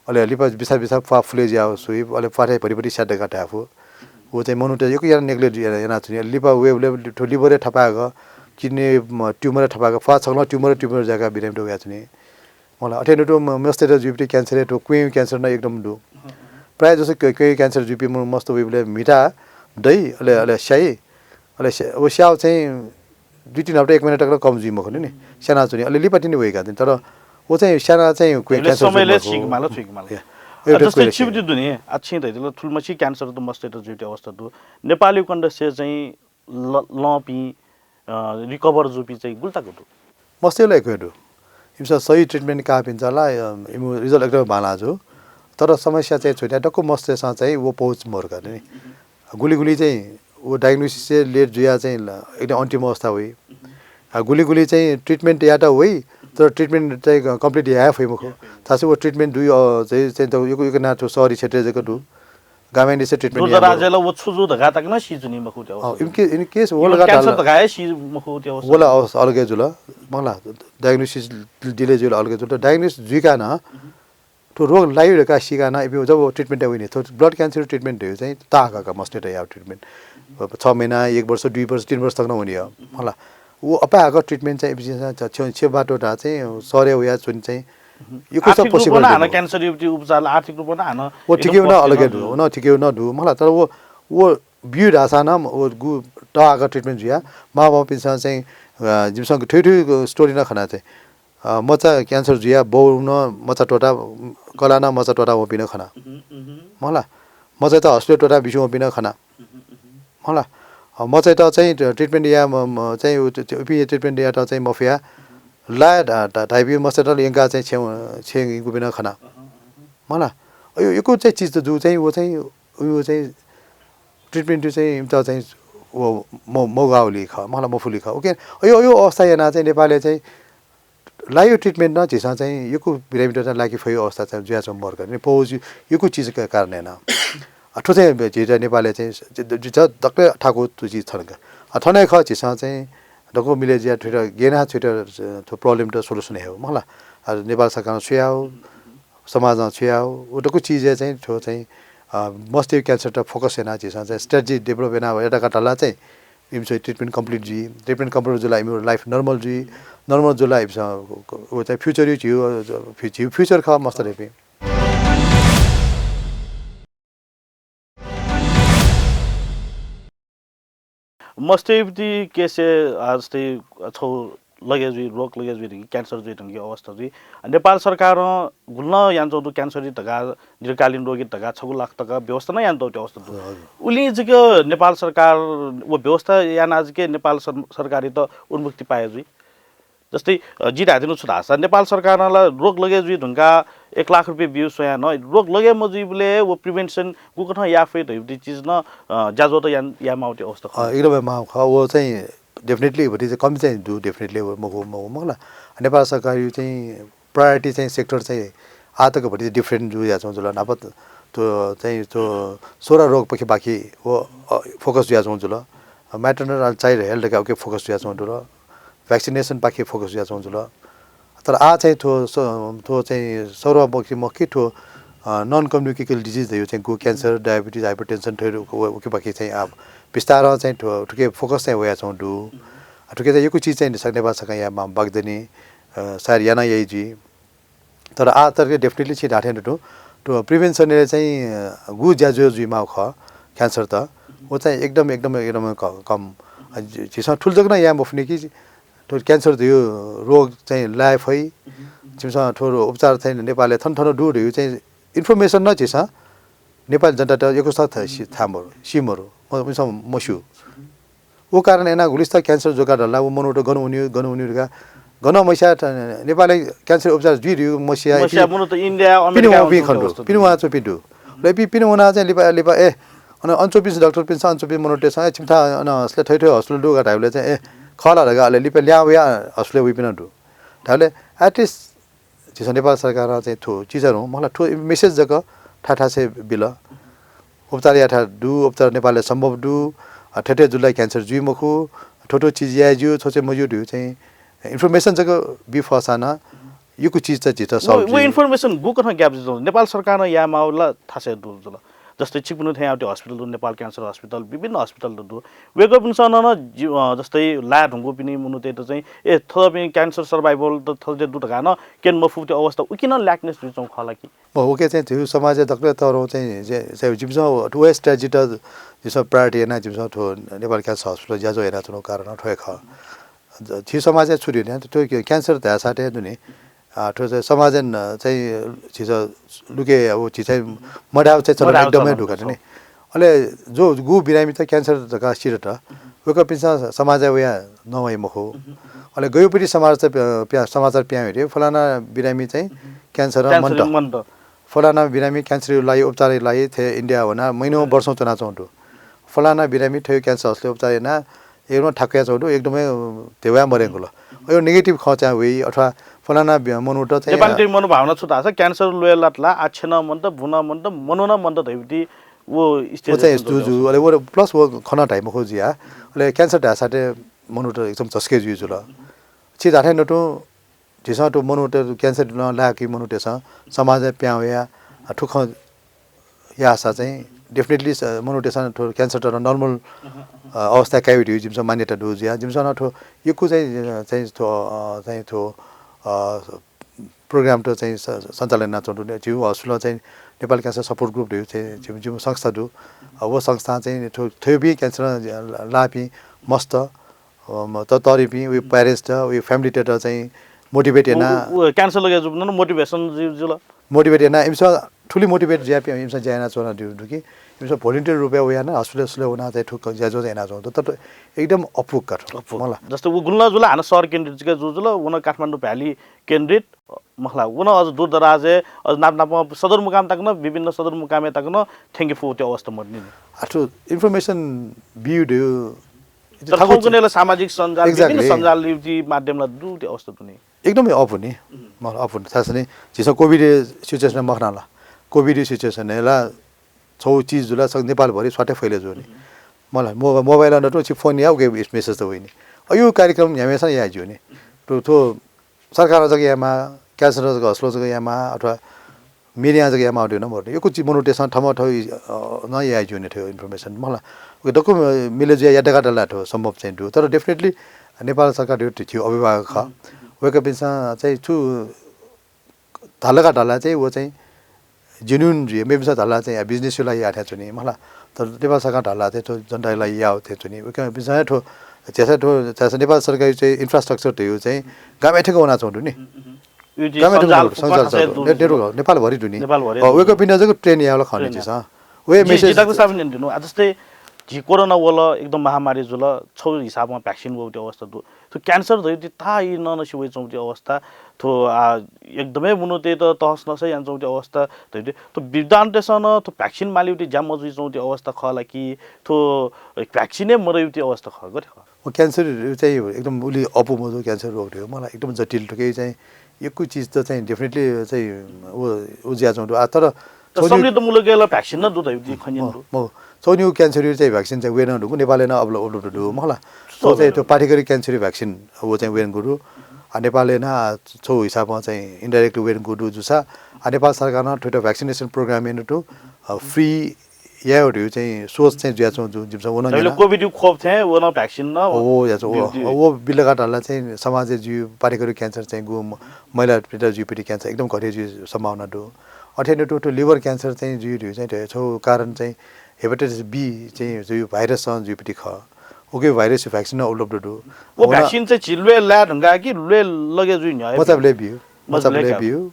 अले लिपा बिसा बिसा फा फुले ज्या सुइ अले पाठे भरि भरि स्याद्ध का धाय् फु। वो चाहिँ मनुत यक्व याना नेग्लेक्ट जुइ याना छुनि। लिपा वे लिभर थपाग किडनी ट्युमर थपाग फा छगलं ट्युमर ट्युमर जागा बिरामी वया छुनि। मला अथे नुतु मस्ते जुइपिं क्यान्सर तो क्वें क्यान्सर न एकदम दु। प्रायः जसो क्वें क्यान्सर जुइपिं मस्त वइबले मिठा दइ अले अले स्याइ। अले स्याउ चाहिँ दुई तीन हप्ता, एक महिना तक कम जुइ मखुनि नि, स्यानाच्वनी, अले लिपा तिनि वइका तिनि। तर व चाहिँ स्याना चाहिँ क्वय्, क्यान्सर जुइ मखु। या, अ, एउटा जस्तै क्वय् छिं ति दुनि, आ, छिं धइदिल थुलमछि क्यान्सर त मस्तय्त जुइति अवस्था दु। नेपालय् कण्डसे चाहिँ ल-, लंपिं, अ, recover जूपिं चाहिँ गुलि तक दु? मस्तय् ला यक्व हे दु। इमिसं सही treatment काःपिन्त ला, अ, इमिगु result एकदमै बांलाः जू। तर समस्या चाहिँ छु धाःसा दक्व मस्तय्सं चाहिँ व पहुँच मरु का नि। गुलि गुलि चाहिँ व diagnosis हे late जुयाः चाहिँ ल-, एकदम अन्तिम अवस्था वइ। आ, गुलि गुलि चाहिँ treatment यायेत वइ, तर treatment चाहिँ complete याये फइ मखु। छाय् धाःसा व treatment दुइ, अ, चाहिँ, चाहिँ त यक्व, यक्व नां थ्व शहरी क्षेत्रय् जक दु। गामय् निसें treatment याये मरु। दूरदराजय् ला व छु जू धकाः तक नं सी जुनि मखु त्यो अवस्था। अ, in case, in case व ला का क्यान्सर धाल। धकाः हे सी मखु त्यो अवस्था। व ला अवस्था अलग हे जुल। मला, diagnosis delay जुल, अलग हे जुल। तर diagnosis जुइका नं थ्व रोग लाइ धकाः सीका नं इपिं जब treatment याये वनी, थ्व blood cancer treatment धइगु चाहिँ ताःहाकः का मस्तय्त याःगु treatment। छ महिना, एक वर्ष, दुई वर्ष, तीन वर्ष तक नं वनी। मला, व अपाय्हाकः treatment चाहिँ इपिं चाहिँ छ-, छ-, छेँ बाटो धाः चाहिँ शहरय् वयाच्वने चाहिँ यक्व आर्थिक रूपं possible नं दु। हानं क्यान्सर उपचार ला आर्थिक रूपं नं हानं व एकदम ठिकै नं कष्ट अलग हे नं दु, दु। व नं ठिकै नं दु। मला, तर व, व ब्यू धाःसा नं व गु ताःहाकः treatment जुया, मांबौपिन्सं चाहिँ, अ, जिमिसं थुइथुइ story नं खना चाहिँ। अ, मचा क्यान्सर जुया, बौ नं मचा त्वःता, कलाः नं मचा त्वःता वंपिं नं खना। मला, मचायात hospital त्वःता बिस्युं वंपिं नं खना। मला, अ, मचायात चाहिँ treatment या म-, म-, चाहिँ उ-, उ-, उपिं treatment यायेत चाहिँ मफया, लाय् धा-, धा-, धाइपिं मचायात यंकाः चाहिँ छेँ, छेँ यंकूपिं नं खना। मला, अ, यो यक्व चाहिँ चिज त जू चाहिँ व चाहिँ, उ चाहिँ treatment चाहिँ इमित चाहिँ व म-, मगावली खः, मला, मफुली खः। OK, अ, यो, यो अवस्था यानाः चाहिँ नेपालय् चाहिँ लाइयो treatment नं झीसं चाहिँ यक्व बिरामीत चाहिँ लाके फइगु अवस्था चाहिँ जुयाच्वंगु मरु का नि, पहुँच यक्व चिजका कारणं यानाः। अ, थ्व चाहिँ झीत नेपालय् चाहिँ ज-, ज-, ज-, दक्ले थाकु थ्व चिज छन का। अ, थन हे खः झीसं चाहिँ दक्व मिले जुया थ्वयात गय् यानाः थ्वयात थ्व problem त solution हयेगु मला। अ, नेपाल सरकारं छु याः, समाजं छु याः, व दक्व चिजय् चाहिँ थ्व चाहिँ, अ, मस्तय् क्यान्सरत focus यानाः झीसं चाहिँ strategy develop यानाः यात का धाःसा चाहिँ इमिसं treatment complete जुइ, treatment complete जुल ला इमिगु life normal जुइ, normal जुल ला इमिसं व चाहिँ future यु झीगु, झीगु future खः मस्त धइपिं। मस्तय् इपिं case, आ, जस्तै छगू लगे जुइ, रोग लगे जुइ धुंकी, क्यान्सर जुइ धुंकी अवस्था जुइ। नेपाल सरकारं गुलि नं यानाच्वंगु दु, क्यान्सर धकाः दीर्घकालीन रोगी धकाः छगू लाख तक व्यवस्था नं यानातःगु त्यो अवस्था दु। हजुर। उलिं जक नेपाल सरकार व व्यवस्था यानाः जक नेपाल सर-, सरकारयात उन्मुक्ति पाये जुइ। जस्तै, अ, जिं धायेत्यंगु छु धाःसा नेपाल सरकारं ला रोग लगे जुइ धुंकाः एक लाख रुपियाँ ब्यू स्वयाः नं रोग लगे मजुइबलय् व prevention गुकथं याये फइ धइगु चिज नं, अ, ज्याझ्वःत याये माःगु अवस्था खः। अ, एकदमै माःगु खः। व चाहिँ definitely भति चाहिँ कमी चाहिँ दु, definitely मखु, मखु, मखु ला। नेपाल सरकारया चाहिँ priority चाहिँ sector चाहिँ आः तक भति different जुयाच्वंगु जुल। न्हापा त-, थ्व चाहिँ थ्व सोरा रोगपाखे बाखि व, अ, focus जुयाच्वंगु जुल। Maternal and child health का उकी focus जुयाच्वंगु जुल। Vaccination पाखे focus जुयाच्वंगु जुल। तर आः चाहिँ थ्व स-, थ्व चाहिँ सरुवा मखु, मखु थ्व, अ, non communicable disease धइगु चाहिँ गु cancer, diabetes, hypertension थ्व व-, उकी पाखे चाहिँ आः बिस्तारं चाहिँ थ्व, थुकी focus चाहिँ वयाच्वंगु दु। अ, थुकी चाहिँ यक्व चिज चाहिँ नेपाल सरकारं याये माःगु बाकि दनि, अ, सायद याना याइ जुइ। तर आः तक definitely छिं धाःथें दु, थ्व prevention-य् चाहिँ, अ, गु ज्याझ्वः जुइमाःगु खः cancer त, व चाहिँ एकदम, एकदम, एकदम क-, कम। अ, झी-, झीसं थुलि जक नं याये मफुनि कि थ्व cancer धइगु रोग चाहिँ लाये फइ। छिमिसं थ्व उपचार चाहिँ नेपालय् थन थन दु धइगु चाहिँ information नं झीसं नेपाली जनतायात यक्वसित थ-, सि-, थाय् मरु, सी मरु, म-, मिसं मस्यू। व कारणं यानाः गुलिसित cancer जुइका धाःसा व मनूत गन वनी, गन वनी धकाः, गन मस्याः थ-, नेपालय् cancer उपचार जुइ धइगु मस्याः मस्याः इपिं मनूत इन्डिया, पिने अमेरिका वंपिं खने दु, पिने वनाच्वंपिं दु। ल इपिं पिने वनाः चाहिँ लिपा, लिपा, ए, अन, अन च्वंपिं डाक्टरपिन्सं, अन च्वंपिं मनूतय्सं, ए, छिमिथाय् अन असले थथे थथे hospital दु का धाइबलय् चाहिँ, ए, खः ला धकाः अले लिपा ल्याहां वयाः hospital-य् वइपिं नं दु। धाइबलय् at least झीसं नेपाल सरकारं चाहिँ थ्व चिजहरू, मला, थ्व message जक थाय् थासय् बिल। उपचार याथाय् दु, उपचार नेपालय् सम्भव दु, अ, थथे जुल ला cancer जुइ मखु, थ्व थ्व चिज याये ज्यू, थ्व चाहिँ मज्यू धइगु चाहिँ information जक बी फःसां नं यक्व चिज चाहिँ झीत solve व, व जुइ। Information गुकथं gap जुइ? नेपाल सरकारं याये माःगु ला थासय् दु जुल। जस्तै छिकपिनि थें याःगु hospital दु, नेपाल cancer hospital, विभिन्न hospital त दु। वय्कःपिन्सं नं, नं जि-, अ, जस्तै लाये धुंकूपिनि मनूतय्त चाहिँ, ए, थःपिं cancer survivor त थथे दु धकाः नं क्यने मफुगु अवस्था उकी नं lackness जुइच्वंगु खः ला कि? म उकी चाहिँ झीगु समाजय् दकलय् तःधंगु चाहिँ जे, जे जिमिसं थ्व strategy त जिमिसं priority यानाः जिमिसं थ्व नेपाल cancer hospital ज्याझ्वः यानाच्वनागु कारण थ्व हे खः। झी समाजय् छु दु नि, थ्व क्यान्सर धाःसाथं दु नि, अ, थ्व चाहिँ समाजय् न-, चाहिँ झीसं लुके, अब झी चाहिँ मधाःगु चाहिँ चलन मधाःगु एकदमै चलन दुःख दु नि। अले जो गु बिरामी त क्यान्सर धकाः सिधत, वय्कःपिन्सं समाजय् वयाः नवाइ मखु। अले गय् पति समाज त प्या-, प्या-, समाचार पिहां वइ, फलाना बिरामी चाहिँ क्यान्सर क्यान्सर मन्त। मन्त। फलाना बिरामी क्यान्सरया लागि उपचारया लागि थें इन्डिया वनाः महिनौं वर्षौं च्वनाच्वंगु दु। फलाना बिरामी थ्व क्यान्सर हस्पिटलय् उपचार यानाः एकदम थाकुयाच्वंगु दु, एकदमै ध्यबा मदयेगु ल। अयो negative खँ चाहिँ वइ, अथवा फलाना बि-, मनूत चाहिँ नेपालय् मनोभावना छु धाःसा क्यान्सर ल्वय् लात ला, आच्छे नं मन्त, बुँ नं मन्त, मनु नं मन्त धइगु व stage व चाहिँ जुल। जु, जु, अले व plus व खँ नं धाइ मखु जुया। अले क्यान्सर धाःसाथं मनूत एकदम झसके जुइ जुल। छि धाःथें न तुं झीसं थ्व मनूत क्यान्सर नं लाःगु मनूतय्सं समाजय् पिहां वयाः थ्व खँ याःसा चाहिँ definitely स-, मनूतय्सं थ्व क्यान्सर त normal, अ, अवस्थाय् कायेगु धइगु जिमिसं मान्यता दु जुया। जिमिसं नं थ्व यक्व चाहिँ, अ, चाहिँ थ्व, अ, चाहिँ थ्व, अ, program त चाहिँ स-, सञ्चालन यानाच्वंगु दु। जिमिगु हस्पिटलं चाहिँ नेपाल क्यान्सर support group धइगु चाहिँ जिमि-, जिमिगु संस्था दु। अ, व संस्थां चाहिँ थ्व, थ्वयापिं क्यान्सर लाःपिं मस्त, अ, म-, त-, तःधिपिं, वय् parents त, वय् family त चाहिँ motivate याना। व, व cancer लगे जूपिन्त नं motivation जु-, जुल। Motivate याना, इमिसं थुलि motivate जुयापिं इमिसं ज्या यानाच्वनादीगु दु कि, इमिसं volunteer रूपय् वयाः नं hospital सुले वनाः चाहिँ थुक ज्याझ्वः यानाच्वंगु दु। तर एकदम अपुग का थ्व। अपुग। मला। जस्तै व गुलि नं जुल, हानं शहर केन्द्रित जक जु-, जुल, व नं काठमाडौं valley केन्द्रित, मखु ला, व नं अझ दूरदराजय्, अझ नाप नाप सदरमुकाम तक नं, विभिन्न सदरमुकामय् तक नं थ्यंके फुगु थ्व अवस्था मदुनि। आ, थ्व information बिउ धइगु, इति तर थाकु थौंकन्हय् ला सामाजिक सञ्जाल, विभिन्न exactly। सञ्जाल युक्ति माध्यम ला दु थ्व अवस्था दुनि। एकदमै अपुनि। मला अपुनि। खास नि झीसं COVID situation मखना ला। COVID situation ला छौ चिज जुल ला सक नेपालभरि स्वाटे फैले जुनि। मला मो-, mobile नं तुं छि phone या उके message त वइनि। अयु कार्यक्रम न्ह्याम्हेसां याये ज्यूनि। थ्व, थ्व सरकारं जक यायेमाः, क्यान्सर जक हस्पिटलं जक यायेमाः, अथवा media जक यायेमाः धइगु नं मरु। यक्व चिज मनूतय्सं थःम्हं थः, अ, नं याये ज्यूनि थ्व information। मला, उके दक्व मिले जुयाः यात धकाः धाल थ्व सम्भव चाहिँ दु। तर definitely नेपाल सरकार धइगु थ्व झीगु अभिभावक खः। वय्कःपिन्सं चाहिँ छु धाल का धाल चाहिँ व चाहिँ genuine जुइ, मेपिन्सं धाल चाहिँ business या लागि याः थें च्वनी, मला। तर नेपाल सरकारं धाल चाहिँ थ्व जनताया लागि याः थें च्वनी। वय्कःपिन्सं थ्व झीसं थ्व, झीसं नेपाल सरकारया चाहिँ infrastructure धइगु चाहिँ गामय् थें वनाच्वंगु दु नि। गामय् थें सञ्जाल वनाच्वंगु दु, सञ्जाल फुक्क थासय् दु। Network नेपालभरि दु नि। नेपालभरि अ, दु नि। वय्कःपिन्त जक train यायेगु खः नि train झीसं। वय् जि, message जि डाक्टर साहब न्यने धुन, आ, जस्तै झी कोरोना वल, एकदम महामारी जुल, छौ हिसाबं vaccine वःगु थ्व अवस्था दु। थ्व cancer धइगु ता ई नं नं सिवइच्वंगु थ्व अवस्था। थ्व, आ, एकदमै मनूतय्त तहस नहस यानाच्वंगु थ्व अवस्था धइगु। थ्व विद्वानतय्सं नं थ्व vaccine मालीगु थ्व ज्या मजुइच्वंगु थ्व अवस्था खः ला कि थ्व vaccine हे मदइगु थ्व अवस्था खः, गथे खः? व cancer चाहिँ एकदम उलि अप्वः मजू cancer रोग थ्व, मला एकदम जटिल थ्व, उके चाहिँ यक्व चिज त चाहिँ definitely चाहिँ व, व जुयाच्वंगु दु। आ, तर तर छौ नि सम्मिलित मुलुकय् ला vaccine नं दु धइगु खँ न्यने दु। मखु, छौ नि व cancer या चाहिँ vaccine चाहिँ वयेनं दुगु, नेपालय् नं अब्ल-, उपलब्ध दु, मखु ला। छौ चाहिँ थ्व पाठ्यघरया cancer vaccine व चाहिँ वयेनं गु दु। आ, नेपालय् नं, आ, छौ हिसाबं चाहिँ indirectly वयेनं गु दु जूसा, आ, नेपाल सरकारं थ्व vaccination program यानातःगु, अ, free यायेगु धइगु चाहिँ सोच चाहिँ जुयाच्वंगु दु, जिमिसं व नं न्यना। COVID खोप थें व नं vaccine नं व याच्वं, व, व बिल का धाल चाहिँ समाजय् जुइ पाठ्यघरया cancer चाहिँ गु म-, महिलातय्त जुइपिं cancer एकदम घटे जुइ सम्भावना दु। अथे नं थ्व, थ्व liver cancer चाहिँ जुइ धइगु चाहिँ थ्व छौ कारण चाहिँ hepatitis B चाहिँ जुइ virus नं जुइपिं खः। उके virus vaccine नं उपलब्ध दु। व व नं vaccine चाहिँ झी ल्वय् लाये धुंकाः कि ल्वय् लगे जुइ न्ह्यः? मचाबलय् बिउ। मचाबलय् मचाबलय् बिउ।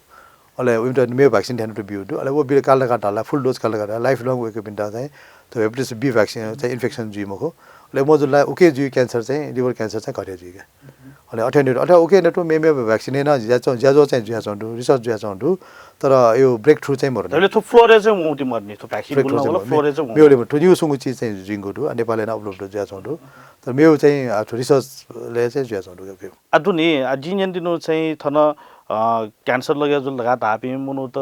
अले उमित मेगु vaccine थें नं बिउ दु। अले व बिल काल का धाल, full dose काल का धाल, lifelong वय्कःपिन्त चाहिँ थ्व hepatitis B vaccine चाहिँ infection जुइ मखु। अले मजुल ला उके जुइ cancer चाहिँ, liver cancer चाहिँ घटे जुइ का। अले अथे नं, अथे उके नं थ्व मेमेगु vaccine नं ज्याझ्वः, ज्याझ्वः चाहिँ जुयाच्वंगु दु, research जुयाच्वंगु दु, तर यो breakthrough चाहिँ मरु नि। अले थ्व flow-य् चाहिँ वंगु ति मरु नि, थ्व vaccine breakthrough चाहिँ मरु नि। Flow-य् चाहिँ वंगु। मेगु ले मरु, थ्व निगू स्वंगू चिज चाहिँ जुइगु दु, आ, नेपालय् नं उपलब्ध जुयाच्वंगु दु। तर मेगु चाहिँ, आ, थ्व research-य् चाहिँ जुयाच्वंगु दु। आ, दुनि, आ, जिं न्यनादीगु चाहिँ थन, अ, cancer लगे जुल धकाः धाःपिं मनूत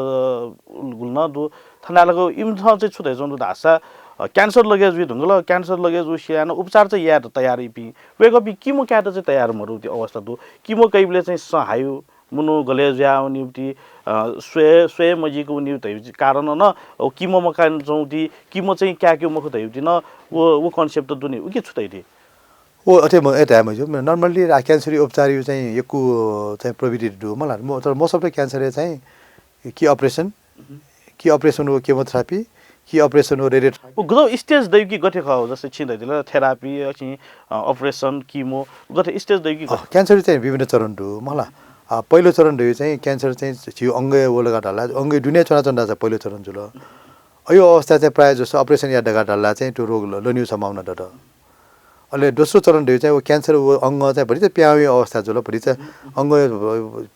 गुलि नं दु। थन हालागु इमिसं चाहिँ छु धयाच्वंगु दु धाःसा, अ, cancer लगे जुइ धुंकल, cancer लगे जूसें यानाः उपचार चाहिँ यायेत तयार इपिं। वय्कःपिं chemo कायेत चाहिँ तयार मरु ति अवस्था दु। Chemo कइबलय् चाहिँ सँ हायु, मनू गले जुयाः वनीगु ति, अ, स्वये, स्वये मजिक वनीगु धइगु कारणं नं, अ, chemo मकायेच्वंगु ति, chemo चाहिँ कायेकेगु मखु धइगु ति नं व, व concept दुनि, उके छु धइ ति? व अथे म-, ए धाये मज्यू। Normally आ cancer उपचार चाहिँ यक्व चाहिँ प्रविधि दु मला। म-, तर most of the cancer चाहिँ कि operation, कि operation व chemotherapy, कि operation हो रेडियो ऊ गजौ स्टेज दइ कि गथे खः जस्तै छिं धैदिल थेरापी अ operation chemo गथे स्टेज दइ कि क्यान्सर चाहिँ विभिन्न चरण दु मला। पहिलो चरण दइ चाहिँ क्यान्सर चाहिँ झिउ अङ्गय वलगा ढल्ला अङ्गय दुनिया चुनाचुना चाहिँ पहिलो चरण जुल। अयो अवस्था चाहिँ प्रायः जसो operation या दगा ढल्ला चाहिँ त्यो रोग लन्यु सम्भावना दत। अले दोस्रो चरण दइ चाहिँ क्यान्सर अङ्ग चाहिँ भरि चाहिँ प्याउ अवस्था जुल भरि चाहिँ अङ्ग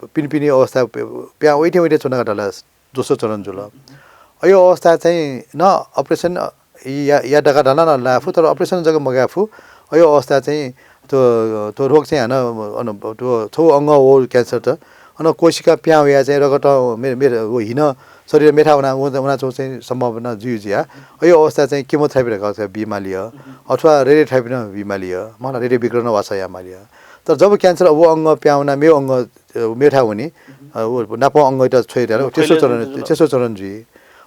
पिनपिनी अवस्था प्याउ वैठे वैठे चुनागा ढल्ला दोस्रो चरण जुल। अयो अवस्था चाहिँ न operation या या दगा ढल्ला न लाफु तर operation जग मगाफु। अयो अवस्था चाहिँ त्यो त्यो रोग चाहिँ हान अन त्यो छौ अङ्ग हो क्यान्सर त अन कोशिका प्याउ या चाहिँ रगत मे मे हिन शरीर मेथा उना उना छौ चाहिँ सम्भावना जुइ जिया। अयो अवस्था चाहिँ chemotherapy रगत बिमाली अथवा रेडियोथेरापी न बिमाली मला रेडियो विकिरण वासा या माली। तर जब क्यान्सर वो अङ्ग प्याउना मेउ अङ्ग मेथा हुने नाप अङ्ग त छोइ तेस्रो चरण तेस्रो चरण जुइ।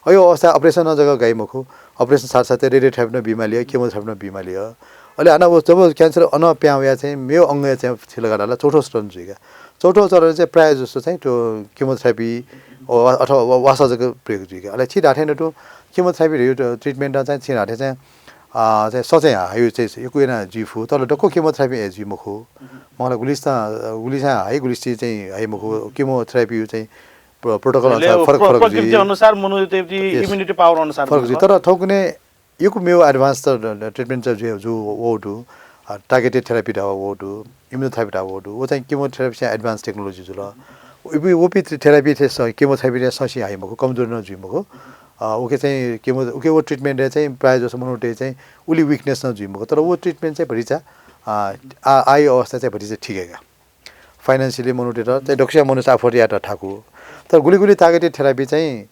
अयो अवस्था operation न जगह गाई मखु। Operation साथ साथै रेडियोथेरापी न बिमाली chemotherapy न बिमाली। अले हाना वो जब क्यान्सर अन प्याउ या चाहिँ मेउ अङ्ग चाहिँ छिलगा ढल्ला चौथो चरण जुइगा। चौथो चरण चाहिँ प्रायः जस्तो चाहिँ त्यो chemotherapy अथवा वासा जगह प्रयोग जुइगा। अले छि धाथे न त्यो chemotherapy रेडियो treatment चाहिँ छि धाथे चाहिँ चाहिँ सचै हायु चाहिँ यकु याना जुइफु तर दक्व chemotherapy ए जुइ मखु। मला गुलिस्ता गुलिसा हाई गुलिस्ती चाहिँ हाई मखु chemotherapy चाहिँ protocol अनुसार फरक फरक जुइ। अनुसार मनु immunity power अनुसार फरक जुइ तर थौकुने यकु मेउ advance त treatment चाहिँ जुइ जु वो दु। Targeted therapy धावा वो दु immunotherapy धावा वो दु वो चाहिँ chemotherapy चाहिँ advance technology जुल। वो पि therapy थे chemotherapy थे ससी हाई मखु कमजोर न जुइ मखु। ओके चाहिँ केमो ओके वो treatment चाहिँ प्रायः जसो मनोटे चाहिँ उली weakness न जुइ मखु तर वो treatment चाहिँ भरिचा आ आई अवस्था चाहिँ भरिचा ठीक है का। Financially मनोटे त चाहिँ दक्ष मनुष्य afford या त ठाकु तर गुली गुली targeted therapy चाहिँ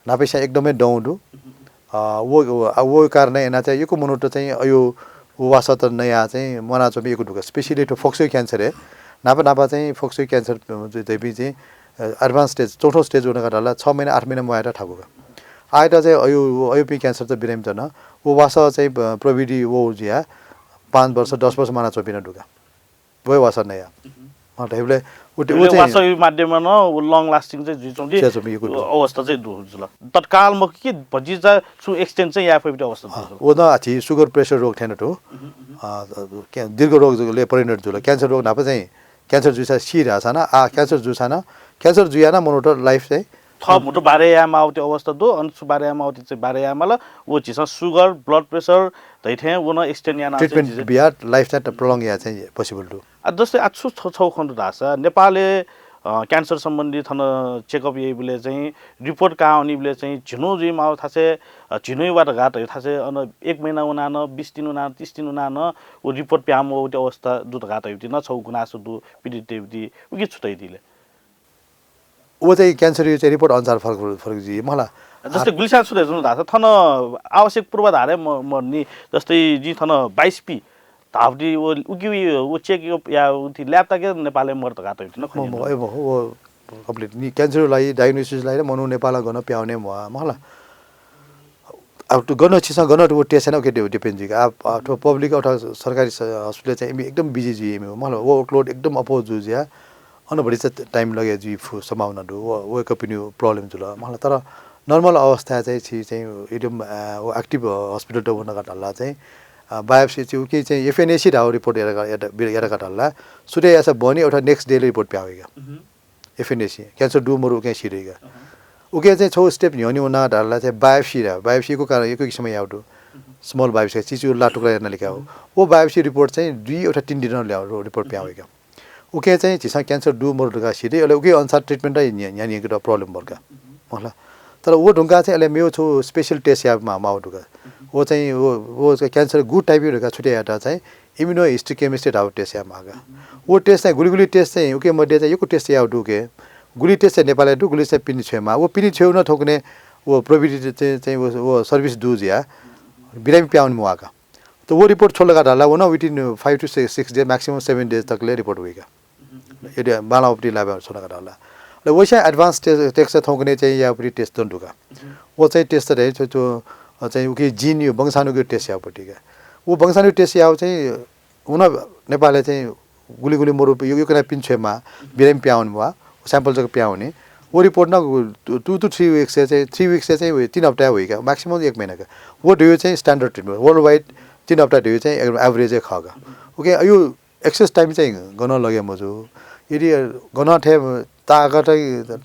नापेसा एकदमै दौँ दु। वो वो कारण एना चाहिँ यकु मनोट चाहिँ अयो वासत नया चाहिँ मना चोमी यकु दुका specially to फोक्सो क्यान्सर है। नापा नापा चाहिँ फोक्सो क्यान्सर चाहिँ advance stage चौथो stage उनका ढल्ला छ महिना आठ महिना मुहायेत ठाकुका। आयत चाहिँ अयु अयुपी क्यान्सर त बिरामी त न वो वास चाहिँ प्रविधि वो जिया पाँच वर्ष दस वर्ष माना चोपिन दुका। वय वास नया। धैबले उटे उ चाहिँ वासवी माध्यममा न long lasting चाहिँ जुइचौं दि अवस्था चाहिँ दु जुल। तत्काल मखु कि भजिचा छु extend चाहिँ या फैबिट अवस्था दु। वो न आछि sugar pressure रोग थेन दु। दीर्घ रोगले परिणत जुल क्यान्सर रोग नाप चाहिँ क्यान्सर जुइसा सी धाःसा न आ क्यान्सर जुइसा न क्यान्सर जुया न मनोट life चाहिँ थप हुटु बारे या मावती अवस्था दु अन छु बारे या मावती चाहिँ बारे या माल। वो झिसं sugar blood pressure धैथें वो न extend याना treatment बिया life चाहिँ prolong या चाहिँ possible दु। आ जस्तै आ छु छौ खन धाःसा नेपालले क्यान्सर सम्बन्धी थन check up याइबले चाहिँ report का अनिबले चाहिँ झिनु जुइ माव थासे झिनु वा धगा त थासे अन एक महिना उना न बीस दिन उना तीस दिन उना न वो report प्याम वो अवस्था दु धगा त न छौ गुनासो दु पीडित देवदी उकी छुटै दिले। वो चाहिँ क्यान्सर यो चाहिँ report अनुसार फरक फरक जी मला। जस्तै गुलिसा छुटै जुन धाःसा थन आवश्यक पूर्वाधारै मर्नी जस्तै जी थन बाइस पी धावदी उकी वो check up या उति lab ताके नेपालले मर धगा त न खन। Complete नि क्यान्सर लागि diagnosis लागि मनु नेपाल गन प्याउने मुहा मला। अब गन छिसं गन वो test न ओके depend जुइगा। अब public अथवा सरकारी hospital चाहिँ एकदम busy जुइ मतलब workload एकदम अपोज जुजिया अन भरि time लगे जुइ फु सम्भावना दु। वो कपिनि problem जुल मतलब तर normal अवस्था चाहिँ छि चाहिँ एकदम active hospital त वनका ढल्ला चाहिँ biopsy चाहिँ उके चाहिँ FNAC धाव report यारका ढल्ला सुटे यासा बनी अथवा next day report प्यावेगा। FNAC क्यान्सर दु मरु उके सिरेगा। उके चाहिँ छौ step न्ह्यनि उना ढल्ला चाहिँ biopsy रा biopsy को कारण एक समय याव दु। Small biopsy चिचु ला टुक्रा याना लिका हो। वो biopsy report चाहिँ दुई अथवा तीन दिन ल्याव report प्यावेगा। उके चाहिँ झिसं क्यान्सर दु मरु धका सिरे अले उके अनुसार treatment न्ह्यानिक problem मरका। मतलब तर वो ढुङ्गा चाहिँ अले मेव छौ special test या माव धुका। वो चाहिँ वो वो क्यान्सर गु type धुका छुटे याता चाहिँ immunohistochemistry धाव test या मागा। वो test चाहिँ गुली गुली test चाहिँ उके मध्ये चाहिँ यकु test या दुके। गुली test चाहिँ नेपालय् दु गुली चाहिँ पिनि छ्वयेमा वो पिनि छ्वयेउ न थौकने वो प्रविधि चाहिँ चाहिँ वो service दु जिया बिरामी प्याउन मुवाका। त वो report छोलगा ढाला वो न within five to six days maximum seven days तकले report हुइका। यदि बालावपति लाबे छोलगा ढाला ले वैसे advance test थौकने चाहिँ यापरि test दन दुका। वो चाहिँ test रहे चाहिँ उके gene यो वंशाणु के test यापतिका। वो वंशाणु test याव चाहिँ उन नेपालय् चाहिँ गुली गुली मरु यो यो कना पिन छ्वयेमा बिरामी प्याउन वा sample जक प्याउनी। वो रिपोर्ट न two to three weeks चाहिँ, three weeks चाहिँ वइ, तीन हप्ता वइ का, maximum एक महिना का। वो धयो चाहिँ standard treatment, world wide तीन हप्ता धयो चाहिँ average खः का। OK, अयो access time चाहिँ गन लगे मजू। यदि गन थे ताकत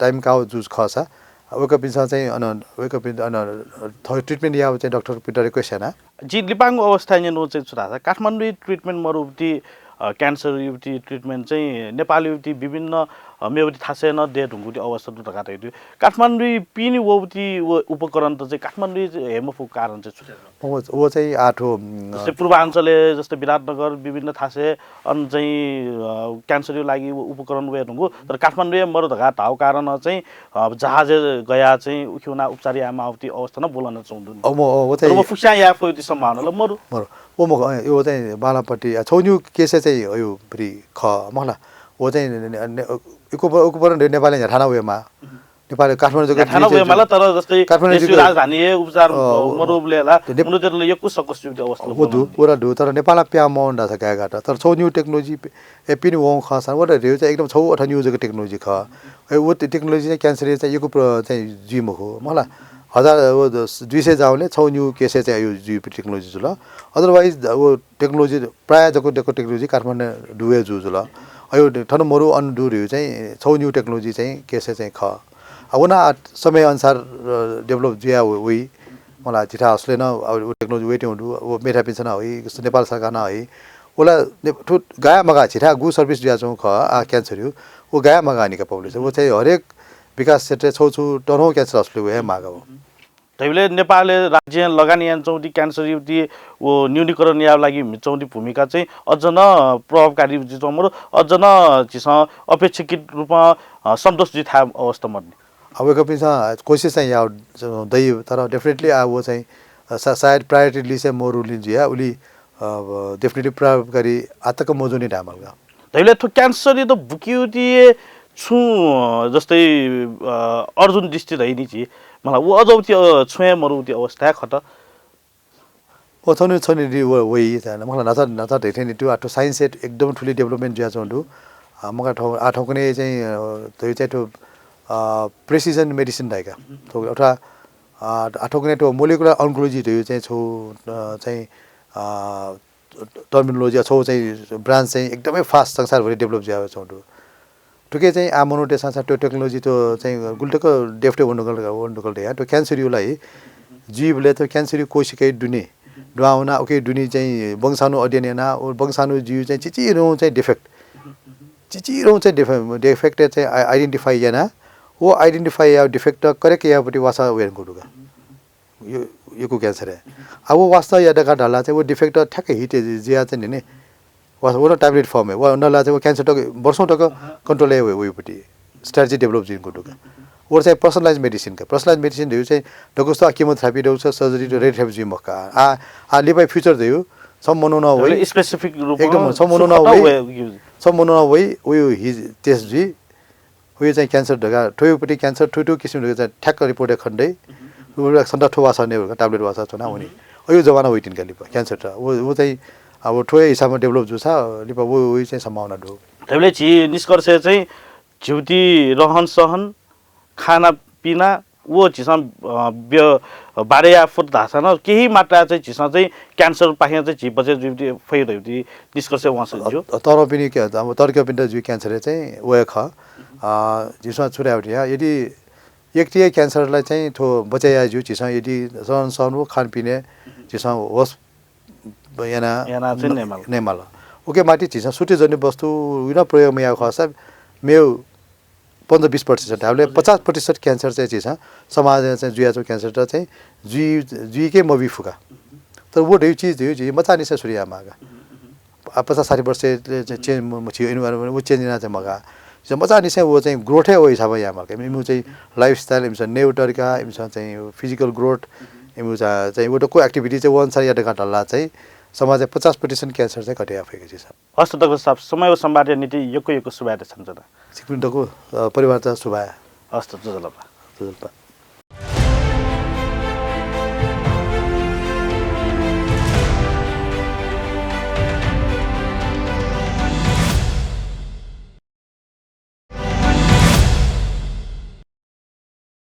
time काव जुज खसा, वय्कःपिन्सं चाहिँ अन, वय्कःपिं अन थ्व treatment याव चाहिँ डाक्टरपिन्त request याना। जि लिपांगु अवस्था न्यनु चाहिँ छु धाःसा काठमाडौँ treatment मरुबति, अ, cancer युबति treatment चाहिँ नेपाल युबति विभिन्न, अ, मेबति थासय् नं दे धुंकुति अवस्था दु धकाः धइदु। काठमाडौँ पिने वबति व उपकरण त चाहिँ काठमाडौँ हे मफु कारण चाहिँ छु? वो, वो चाहिँ आठो, उम्, जस्तै पूर्वाञ्चलय्, जस्तै विराटनगर, विभिन्न थासय् अन चाहिँ, अ, cancer यु लागि व उपकरण वये धुंकु, तर काठमाडौँ हे मरु धकाः धाउ कारण चाहिँ, अ, जहाजय् गया चाहिँ उखिउना उपचार याये मावति अवस्था न बोलन चौधुन। अ, मो, अ, वो तर चाहिँ वो फुक्स्यां याये फुति सम्भावना ल मरु। मरु। वो मो, अ, यो चाहिँ बालापट्टि, अ, छौन्यु case चाहिँ यो ब्रि ख, मखला। वो चाहिँ ने-, ने-, ने-, उपकरण नेपालय् न्ह्याथाना वयेमा। नेपाल काठमाडौँ जक न्ह्याथाना वयेमाला, तर जस्तै काठमाडौँ देशीय जक राजधानी हे उपचार अ, मरुबले ला, त नेप- मनुष्यतले यक्कु सकस युक्ति अवस्था अ, वो दु, बोलन। वो ला दु, तर नेपाल प्यामो डासा गायगाट। तर छौन्यु technology ए पिने वं खसा, वो ला रेउ चाहिँ एकदम छौ अथवा न्यू जक technology ख। ए, वो ते-, technology चाहिँ cancer चाहिँ यक्कु प्र-, चाहिँ जुइ मखु। मखला, हजार, वो दस, दुई सय जावले छौन्यु case चाहिँ यो जुइ technology जुल। Otherwise, वो technology प्रायः जक, जक technology काठमाडौँ दुवे जु जुल। अयो थन मरु अन दु रिउ चाहिँ छौ new technology चाहिँ case चाहिँ ख। आ, वो न आ समय अनुसार, अ, develop जुया वइ, वइ। मला जिथा असले न, अ, वो technology वेटिङ दु, वो मेथापिन्स न होइ, नेपाल सरकार न होइ। ओला ने-, थु गाया मगा जिथा गु service जुया चौ ख, आ, cancer यु। वो गाया मगा निका public। वो चाहिँ हरेक विकास क्षेत्र छौ छु टनो cancer hospital वहे मागा वो। तैबले नेपालय् राज्यं लगानी यानाच्वंगुति cancer युति व न्यूनीकरण यायेगु लागि म्हिच्वंगुति भूमिका चाहिँ अझ नं प्रभावकारी जुइच्वं मरु, अझ नं झीसं अपेक्षाकृत रूपं, अ, सन्तोष जुइ थाय् अवस्था मदुनि। अब वय्कःपिन्सं कोसिस चाहिँ याः दइ, तर definitely आ व चाहिँ, अ, सा-, सायद priority list-य् मरुनि जुया, उलि, अ, definitely प्रभावकारी आतक मजुनि धायेमाल का। धैले थ्व cancer-यात बुकियुति छुं, अ, जस्तै, अ, अर्जुन दृष्टि धइनि झी, मला व अझ उति, अ, छुं हे मरुति अवस्था खत। व छन्हु छन्हु दि व, वइ, त मला न्हाचा, न्हाचा धैथें नि तु, आ, थ्व science एकदम ठुली development जुया च्वं दु। आ, मका थौ, आ, थौकने चाहिँ, अ, धै चाहिँ थ्व, अ, precision medicine धाइका। थौ, अथवा, आ, आ, थौकने थ्व molecular oncology धै चाहिँ छौ, अ, चाहिँ, अ, terminology अथवा चाहिँ branch चाहिँ एकदमै fast संसारभरि develop जुया च्वं दु। थुके चाहिँ आ मनूते साथ साथ त्यो technology त चाहिँ गुलि तक डेफते वंगु दु, वंगु दु या। त्यो cancer युला हि जुइबले त cancer यु कोशिका दुने दुहां वना, उके दुने चाहिँ वंशाणु अध्ययन याना, व वंशाणु जिउ चाहिँ चिचिरौं चाहिँ defect, चिचिरौं चाहिँ defe-, defect चाहिँ आ-, identify याना, वो identify या defect correct यापट्टि वासा वेन गुडुगा। यो, यक्व cancer हे। अब वो वास्ता या दका ढाला चाहिँ वो defect ठ्याक्क hit जिया चाहिँ नि, वा-, वो न tablet form हे, वा नला चाहिँ वो cancer तक वर्षौं तक control हे वइ, वइपट्टि strategy develop जुइगु दु का। वो चाहिँ personalized medicine का। Personalized medicine धइगु चाहिँ दकुस्ता chemotherapy दउ छ, surgery दउ, radiotherapy जुइ मखु का। आ, आ लिपाइ future धइगु, छम्ह मनू न वइ। Specific रूपमा एकदम छम्ह मनू न वइ। छम्ह मनू न वइ, वइ हि test जुइ। उयो चाहिँ cancer धका, थ्वयुपट्टि cancer थ्वयु किसिम धका चाहिँ ठ्याक्क report खने दइ। उयो सन्ता थ्व वासा ने tablet वासा च्वना वनी। अयो जमाना वइतिन का लिपा cancer त। वो, वो चाहिँ अब थ्व हिसाबमा develop जुसा लिपा वो, वो चाहिँ सम्भावना दु। तैबले झी निष्कर्ष चाहिँ झीउति रहन सहन, खाना पिना, वो झीसं, अ, ब्य-, बारे या फुत धासा न केही मात्रा चाहिँ झीसं चाहिँ cancer पाखें चाहिँ झी बचे जुइबति फइ धइबति निष्कर्ष वंस ज्यू। अ, तर पनि के, अब तर्क पनि त जुइ cancer चाहिँ वया ख। अ, झीसं छु धायेबति या, यदि एकतिया cancer लाई चाहिँ थ्व बचे या ज्यू झीसं यदि सहन सहन वो खानपिने झीसं होस याना याना चाहिँ नेमाल। नेमाल। OK, माथि झीसं सुते जन्य वस्तु विना प्रयोग मया खसा मेउ पन्ध्र बिस प्रतिशत धाबले पचास प्रतिशत cancer चाहिँ झीसं समाज चाहिँ जुया छु cancer त चाहिँ जुइ, जुइके मबी फुका। तर वो धइगु चिज धइगु झी मचा निसा सुरु या मागा। आ, पचास साठी वर्ष चाहिँ change म-, म-, छि environment वो change याना चाहिँ मगा। झी मचा निसा वो चाहिँ growth हे वो हिसाबमा या मागा। इमु चाहिँ lifestyle, इमिसं नेउ तरिका, इमिसं चाहिँ physical growth, इमु चा-, चाहिँ वो त को activity चाहिँ वो अनुसार या दका ढल्ला चाहिँ समाज चाहिँ पचास प्रतिशत cancer चाहिँ घटे या फैके झीसं। हस्त डाक्टर साहब, समय व संवादया निंतिं यक्व यक्व सुभाय् देछानाच्वना। छिकपिं दक्व, अ, परिवारत सुभाय्। हस्त, ज्वजलपा। ज्वजलपा।